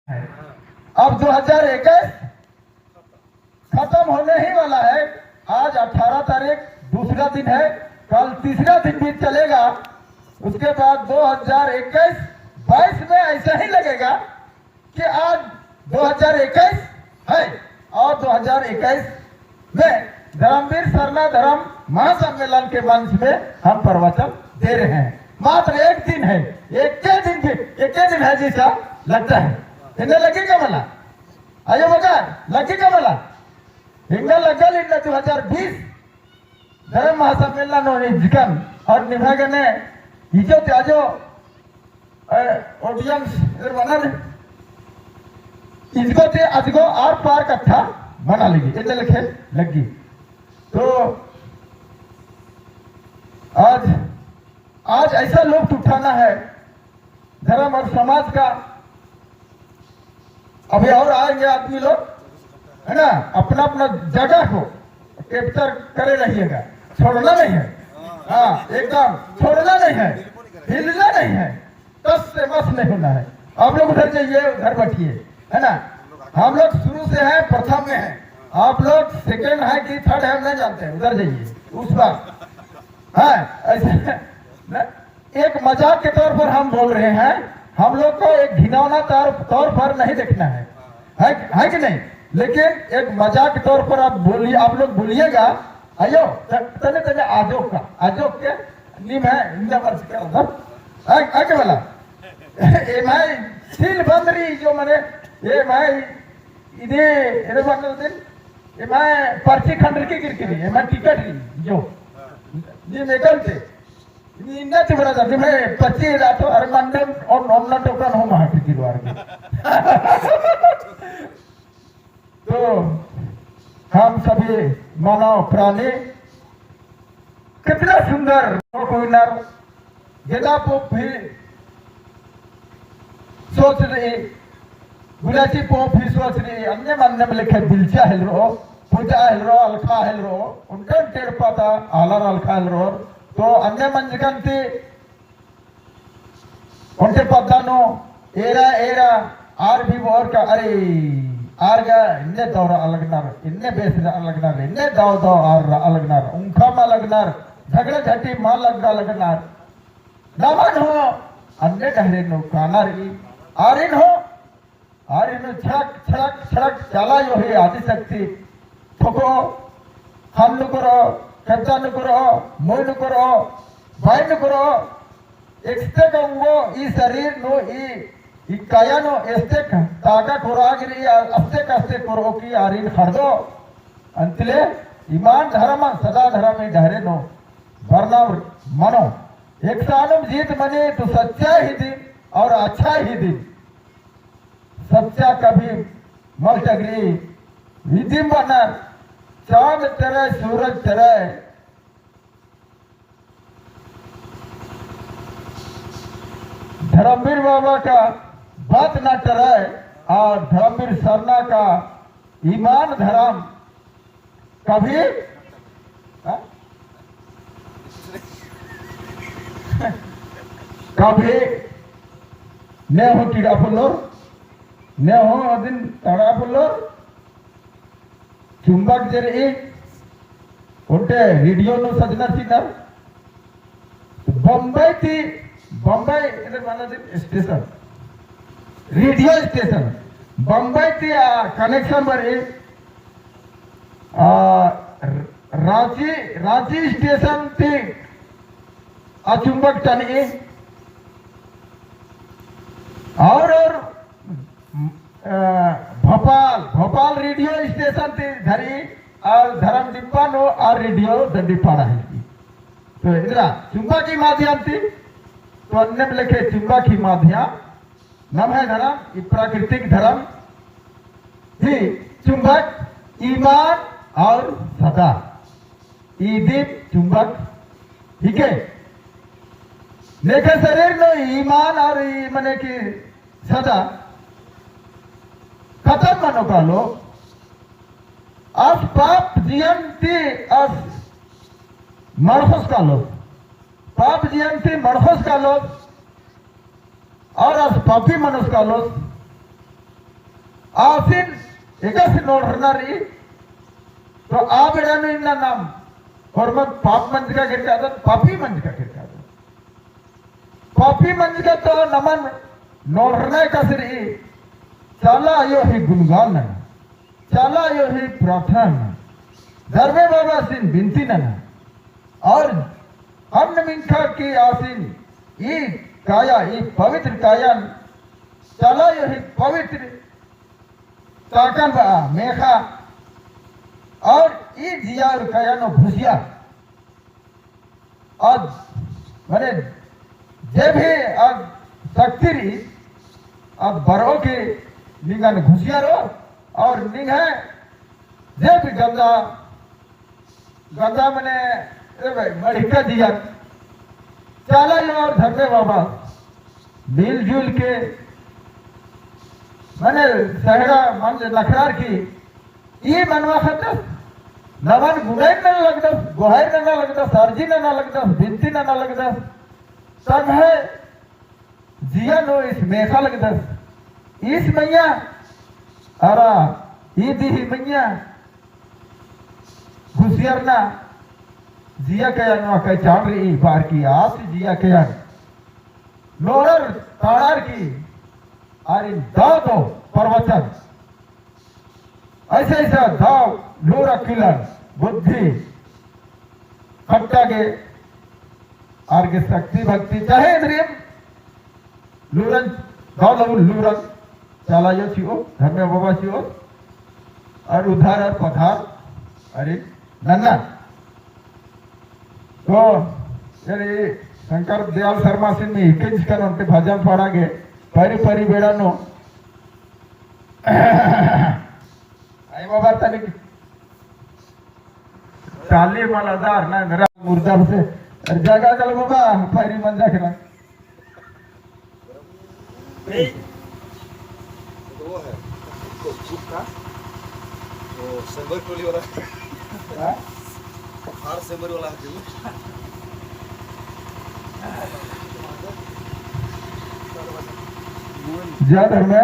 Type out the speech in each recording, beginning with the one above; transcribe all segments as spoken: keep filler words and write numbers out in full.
अब दो हज़ार इक्कीस खत्म होने ही वाला है। आज अठारह तारीख, दूसरा दिन है, कल तीसरा दिन भी चलेगा। उसके बाद दो हज़ार इक्कीस बाईस में ऐसा ही लगेगा कि आज दो हज़ार इक्कीस है और दो हज़ार इक्कीस में धर्मवीर सरना धर्म महासम्मेलन के मंच में हम प्रवचन दे रहे हैं। मात्र एक दिन है, एक के दिन के, एक के दिन है जैसा लगता है। इन्हें लगे का मला? आयो बकार, लगे का मला? हिंगा लगल इन्ना दो हज़ार बीस धर्म महासम्मेलन नू इजकन और निम्है गने इजो ते आजो, अ, audience इधर बना रहे। इजगो ते अजगो आर पार कत्था बना लगी, इधर लिखे लगी। तो आज, आज ऐसा लोग उठाना है धर्म और समाज का। अभी और आएंगे आदमी लोग, है ना, अपना अपना जगह को capture करे रहिएगा, छोड़ना नहीं है। हाँ, एकदम छोड़ना नहीं है, हिलना नहीं है, टस से मस नहीं होना है। आप लोग उधर जाइए, उधर बैठिए, है ना। हम लोग शुरू से हैं, प्रथम में हैं, आप लोग second है कि third है, हम नहीं जानते हैं, उधर जाइए उस बार। हाँ, ऐसे न, एक मजाक के तौर पर हम बोल रहे हैं, हम लोग को एक घिनौना तौर, तौर पर नहीं देखना है, है, है कि नहीं? लेकिन एक मजाक के तौर पर आप बोलिए, आप लोग बोलिएगा, अयो, त-, तने, तने आजो का, आजो के नीम है, इंदा वर्ष का, है, है के वाला? ए भाई, सील बंद रही जो मने, ए भाई, इदे, इदे बंद दिन, ए भाई, पर्ची खंड रही, गिर गिरी, ए भाई, टिकट रही, जो, ये मेकल थे। इन्ना ती बड़ा जाती, मैं पच्चीस हजार तो, अरे, मंडम और नन्ना टोकन हो, महा की दिलवार के। तो हम सभी मानव प्राणी कितना सुंदर कोई नर, गेदा पोप भी सोच रही, गुलाची पोप भी सोच रही, अन्ने मन्ने में लेखे बिलचा हेलरो, पूजा हेलरो, अलखा हेलरो, उनका टेर पता, आलर अलखा हेलरो, तो अन्ने मंजकन ती ओन्टे पद्दा नू एरा, एरा, आर भी बओर का, अरे, आर गा इन्ने दौ रआ लगनर, इन्ने बेस रआ लगनर, इन्ने दौ दौ आर रआ लगनर, उंखा मल लगनर, झगड़ा झटी मल लग्गा लगनर। नमन हो, अन्ने डहरे नू काना रई, आरिन हो, आरिन छड़क, छड़क, छड़क चाला अयो ही आदिशक्ति। थोको, हम नुकुरो, खर्चा नुकुरो, मोय नुकुरो, भाई नुकुरो। एकस्ते का उंगो ई शरीर नू, ई, ई काया नू एकस्ते ताका कोरा गिरी, अस्ते कस्ते कोरो की आरिन खड़दो। अंतले ईमान धर्म, सदा धर्म ई डहरे नू बरना मनो। एकसानुम जीत मनी तो सच्चा ही दिन और अच्छा ही दिन। सच्चा कभी मल टगरी, विदिम बअनर, चाँद टरय, सूरज टरय, धर्मवीर बाबा का बात ना टरय, और धर्मवीर सरना का ईमान धर्म कभी, हाँ? कभी ने हो कीड़ा पोल्लोर, ने हो अदिन तड़ा पोल्लोर, चुंबक जे रई, ओन्टे रेडियो नू सजनर चिअनर, बम्बई ती, बम्बई, इधर माना दिन स्टेशन, रेडियो स्टेशन, बम्बई ती आ connection बरई, आ, र-, रांची, रांची स्टेशन ती आ चुंबक टनई। और, और, अ, भोपाल, भोपाल रेडियो स्टेशन ती धरी, और धर्मडिप्पा नू आ रेडियो डंडीपाड़ा हेलकी। तो इधरा चुंबक ही माध्यम ती, तो अन्नेम लेखे चुंबक ही माध्यम, नम्है धरम, ई प्राकृतिक धरम ही चुंबक, ईमान और सदा। ई दीप चुंबक हिके। नेके शरीर नू ईमान और ई मने कि सदा खतम मनो कालो, आस पाप जियन ती आस मड़खोस कालो, पाप जियन ती मड़खोस कालो, और आस पापी मनोस कालोस, आसिन एकासे नोड़रना रई, तो आ बेड़ा नू इन्ना नाम होरमन पाप मंजका केरकादत, पापी मंजका केरकादत। पापी मंजका तो नमन नोड़रना एकासे रई, चाला अयो ही गुणगान नना, चाला अयो ही प्रार्थना नना, धर्मे बाबासिन बिनती नना, और अन्ने मिंखा की आसिन ई काया, ई पवित्र कायन चाला अयो ही पवित्र ताकन बआ मेखा, और ई जिया और काया नू घुसिया। अद मने जे भी अद शक्ति रई, अद बरओ की निंगन घुसियारो, और निंग्है जे भी गंदा गंदा मने, ए भाई, मड़िका जिया, चाला अयो और धर्मे बाबा मिलजुल के मने सहड़ा मन लखरार की ई मनवा खतस, नमन गुनैन नना लगदस, गोहैर नना लगदस, अर्जी नना लगदस, बिनती नना लगदस, तब है जिया नू ईस मेखा लगदस। ईस मइय्याँ, अरा, ईदी ही मइय्याँ, घुसियरना, जिया कया नू अकय चाड़ रई, बार की आस जिया कया। नोड़र ताड़ार की, आरिन दव दव प्रवचन। ऐसे ऐसे दव लूर अक्किलन बुद्धि खट्टा गे आर गे शक्ति भक्ति चाहे इन्द्रियम लूरन दव दव लूरन चाला अयो चिओ, धर्मे बाबा चिओ, और उद्धार और पधार अरे नन्ना। तो यानी शंकर दयाल शर्मासिन मी इक्किन चिकन ओन्टे भजन पाड़ा गे परी परी बेड़ा नू। आई बाबा तनिक चाली मलदार ना मेरा मुर्दा से जगह चल बाबा परी मंजा केरा। नहीं। तो वो है, वो कुत्ता, वो सिल्वर टोली वाला। हाँ? हार सिल्वर वाला है जो। जय धर्मे।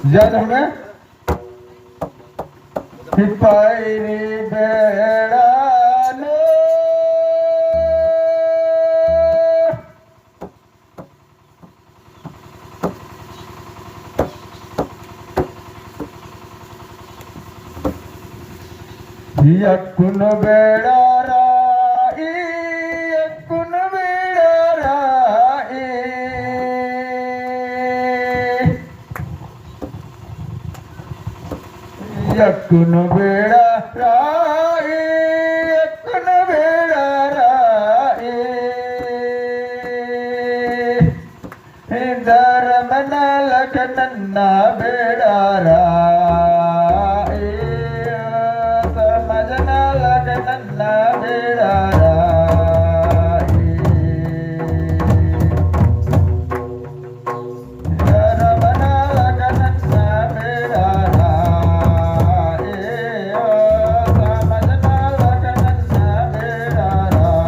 जय धर्मे। सिपाही रे बेड़ा लो। यक्कुन बेड़ा राई, यक्कुन बेड़ा राई। यक्कुन बेड़ा राई, यक्कुन बेड़ा राई। धर्म नलख नन्ना बेड़ा राई, समाज नलख नन्ना बेड़ा राई। धर्म नलख नन्ना बेड़ा राई, समाज नलख नन्ना बेड़ा राई।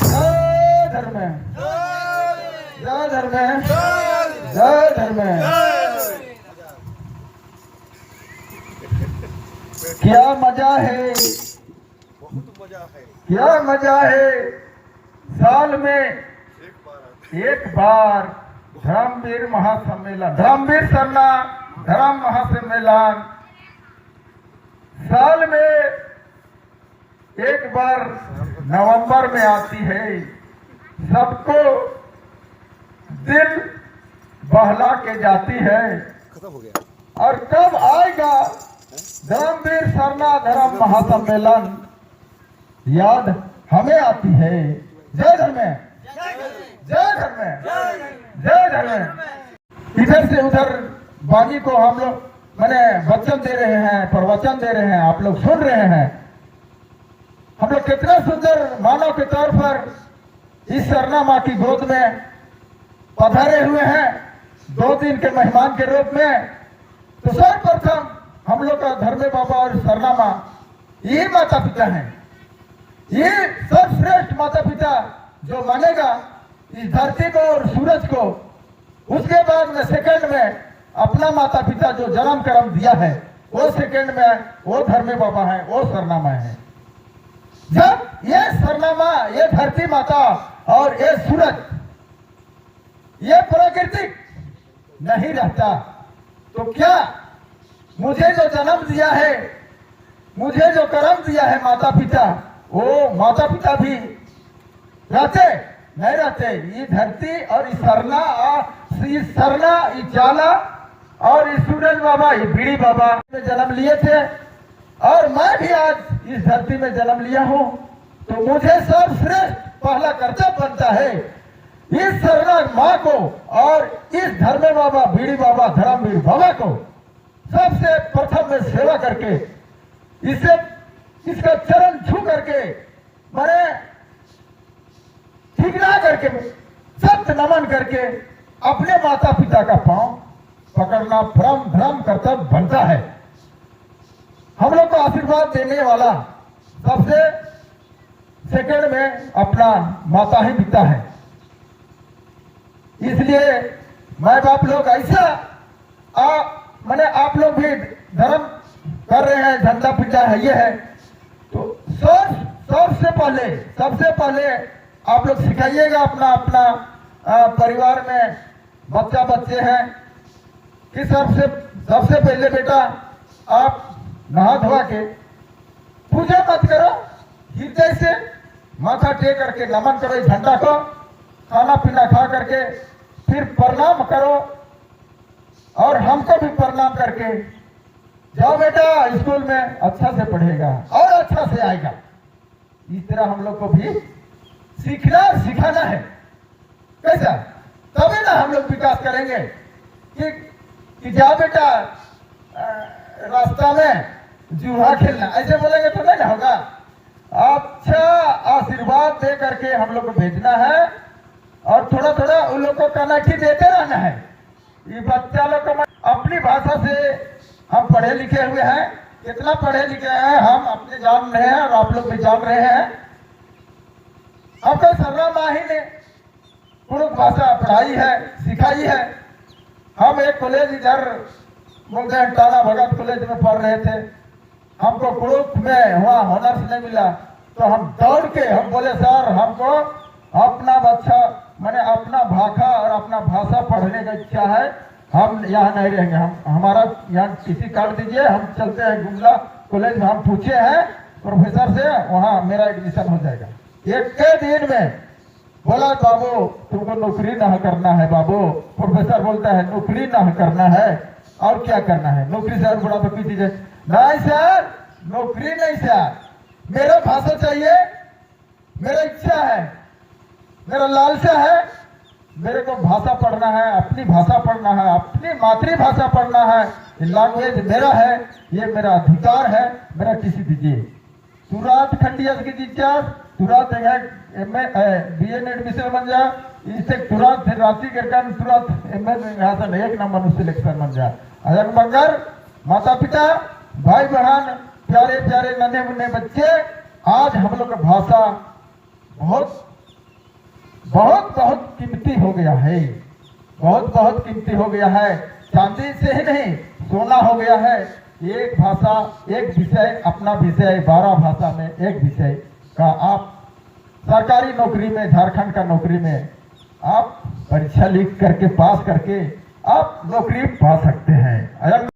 जय धर्मे, जय धर्मे, जय धर्मे। क्या मजा है, क्या मजा है, साल में एक बार धर्मवीर महासम्मेलन, धर्मवीर सरना धर्म महासम्मेलन साल में एक बार नवंबर में आती है, सबको दिल बहला के जाती है। खत्म हो गया। और कब आएगा धर्मवीर सरना धर्म महासम्मेलन, याद हमें आती है। जय धर्मे, जय धर्मे, जय धर्मे। इधर से उधर बानी को हम लोग, माने, वचन दे रहे हैं, प्रवचन दे रहे हैं, आप लोग सुन रहे हैं। हम लोग कितना सुंदर मानव के तौर पर इस सरना माँ की गोद में पधारे हुए हैं, दो दिन के मेहमान के रूप में। तो सर्वप्रथम हम लोग का धर्मे बाबा और सरना माँ ये माता पिता हैं, ये सर्वश्रेष्ठ माता पिता जो मानेगा इस धरती को और सूरज को। उसके बाद में सेकंड में अपना माता पिता जो जन्म कर्म दिया है, वो सेकंड में वो धर्मे बाबा है, वो सरना माँ है। जब ये सरना माँ, ये धरती माता और ये सूरज, ये प्राकृतिक नहीं रहता, तो क्या मुझे जो जन्म दिया है, मुझे जो कर्म दिया है माता पिता, वो माता पिता भी रहते, नहीं रहते। ये धरती और ये सरना, आ, ये सरना, ये चाला और ये सूरज बाबा, ये बीड़ी बाबा में जन्म लिए थे और मैं भी आज इस धरती में जन्म लिया हूँ। तो मुझे सर्वश्रेष्ठ पहला कर्तव्य बनता है इस सरना माँ को और इस धर्मे बाबा, बीड़ी बाबा, धर्मवीर बाबा को सबसे प्रथम में सेवा करके, इसे, इसका चरण छू करके, माने ठिकरा करके, सत नमन करके अपने माता पिता का पाँव पकड़ना परम धर्म कर्तव्य बनता है। हम लोग को आशीर्वाद देने वाला सबसे सेकंड में अपना माता ही पिता है। इसलिए माँ बाप लोग ऐसा, आ, माने आप लोग भी धर्म कर रहे हैं, झंडा पीटा है, ये है, तो सब, सबसे पहले, सबसे पहले आप लोग सिखाइएगा अपना, अपना, आ, परिवार में बच्चा बच्चे हैं कि सबसे, सबसे पहले बेटा आप नहा धोआ के पूजा मत करो, हृदय से माथा टेक करके नमन करो इस झंडा को, खाना पीना खा करके फिर प्रणाम करो और हमको भी प्रणाम करके जाओ बेटा, स्कूल में अच्छा से पढ़ेगा और अच्छा से आएगा। इस तरह हम लोग को भी सीखना और सिखाना है। कैसा? तभी ना हम लोग विकास करेंगे कि, कि जा बेटा, अ, रास्ता में जुआ खेलना, ऐसे बोलेंगे तो नहीं ना होगा। अच्छा आशीर्वाद दे करके हम लोग को भेजना है और थोड़ा थोड़ा उन लोग को कनेक्ट देते रहना है। ये बच्चा लोग को अपनी भाषा से हम पढ़े लिखे हुए हैं, कितना पढ़े लिखे हैं हम अपने जान रहे हैं और आप लोग भी जान रहे हैं। अब तो सरना माँ ही ने कुँड़ुख़ भाषा पढ़ाई है, सिखाई है। हम एक कॉलेज इधर बोलते हैं टाना भगत कॉलेज में पढ़ रहे थे, हमको कुँड़ुख़ में वहाँ ऑनर्स नहीं मिला, तो हम दौड़ के हम बोले, "सर, हमको अपना बच्चा, माने अपना भाखा और अपना भाषा पढ़ने का इच्छा है, हम यहाँ नहीं रहेंगे, हम, हमारा यहाँ टीसी काट दीजिए, हम चलते हैं गुमला कॉलेज में।" हम पूछे हैं प्रोफेसर से, वहाँ मेरा एडमिशन हो जाएगा। एक के दिन में बोला, "बाबू, तुमको नौकरी ना करना है बाबू।" प्रोफेसर बोलता है, "नौकरी ना करना है, और क्या करना है? नौकरी से और बड़ा तो कोई चीज है?" "नहीं सर, नौकरी नहीं सर, मेरा भाषा चाहिए, मेरा इच्छा है, मेरा लालसा है, मेरे को भाषा पढ़ना है, अपनी भाषा पढ़ना है, अपनी मातृभाषा पढ़ना है, ये लैंग्वेज मेरा है, ये मेरा अधिकार है, मेरा टीसी दीजिए। तुरंत खंडियस गे चिच्चस, तुरंत एंग्है एमए, ए, बीए एडमिशन मंजा, इसे तुरंत रांची केरकन तुरंत एमए एंग्है सन एक नंबर नू सिलेक्शन मंजा। अयंग बंगर माता पिता, भाई बहन, प्यारे प्यारे नन्हे मुन्ने बच्चे, आज हम लोग का भाषा बहुत, बहुत, बहुत कीमती हो गया है, बहुत, बहुत कीमती हो गया है। चांदी से ही नहीं, सोना हो गया है। एक भाषा, एक विषय, अपना विषय, बारह भाषा में एक विषय का आप सरकारी नौकरी में, झारखंड का नौकरी में आप परीक्षा लिख करके, पास करके आप नौकरी पा सकते हैं। अगर